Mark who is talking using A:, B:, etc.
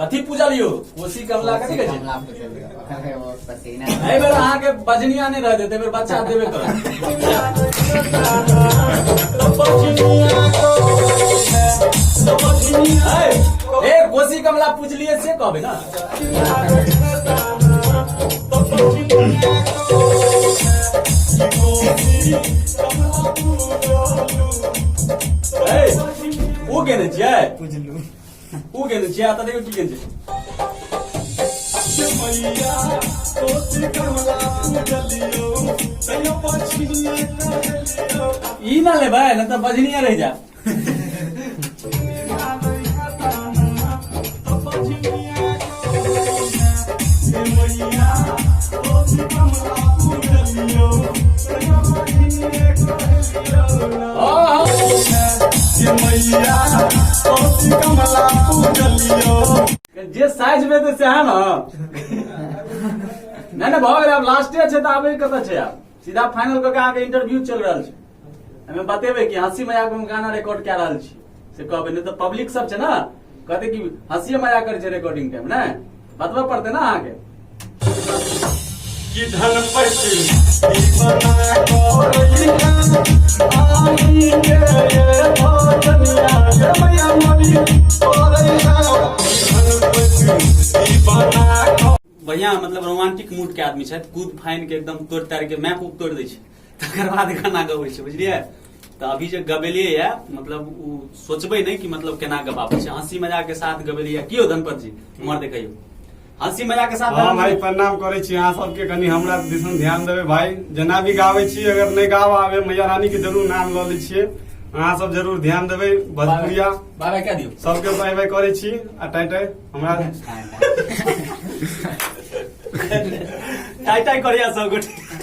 A: कथी पूजलियो कोसी कमला कथी कहै छै?
B: कमला पूजलियो। अरे वो पसीना।
A: एहि बेर अहाँके बजनिया नहि रह देत, एहि बेर बच्चा देबे करत। ए कोसी कमला पूजलिए से कहबै ना। ओ केने छियै?
B: पूजलू।
A: ओ केने छियै? तऽ देखियौ की केने छै। ई ना लेबै ने तऽ बजनिया रहि जायब। जे साइज में तऽ सएह ने। नहि नहि, भऽ गेलै आब, लास्टे छै तऽ आबै कतऽ छै? आब सीधा फाइनल कऽ के अहाँके इंटरव्यू चलि रहल छै। एहिमे बतेबै कि हंसी मजाक में गाना रिकॉर्ड कए रहल छी से कहबै, नहि तऽ पब्लिक सब छै ने, कहते कि हंसी मजाक करै छै रिकॉर्डिंग टाइम। नहि बतबऽ पड़तै ने अहाँके।
C: कि धनपति दीवाना करैया आही के भजनिया गे मैया मोरी करैया धनपति दीवाना।
A: बढ़िया, मतलब रोमांटिक मूड के आदमी छथि। कूद फाइन के एकदम तोड़ि ताड़ि के मैप उप तोड़ि दै छै, तकर बाद गाना गबै छै, बुझलियै? तऽ अभी जे गबेलियै या, मतलब ओ सोचबै नहि कि मतलब केना गबाबै छै। हंसी मजाक के साथ गबेलियै। की यौ धनपत जी, उम्हर देखियौ, हंसी मजाक के साथ।
C: हाँ भाई, प्रणाम करै छी अहाँ सबके। कनि हमरा दिसन ध्यान देबै भाई। जेना भी गाबै छी, अगर नहि गाब आबे, मैया रानी के जरूर नाम लऽ लै छियै। अहाँ सब जरूर ध्यान देबै भोजपुरिया।
A: बाय बाय कह दियौ।
C: सबके बाय बाय करै छी आ टाइ टाइ हमरा।
A: टाइ टाइ करिया सब गोटे।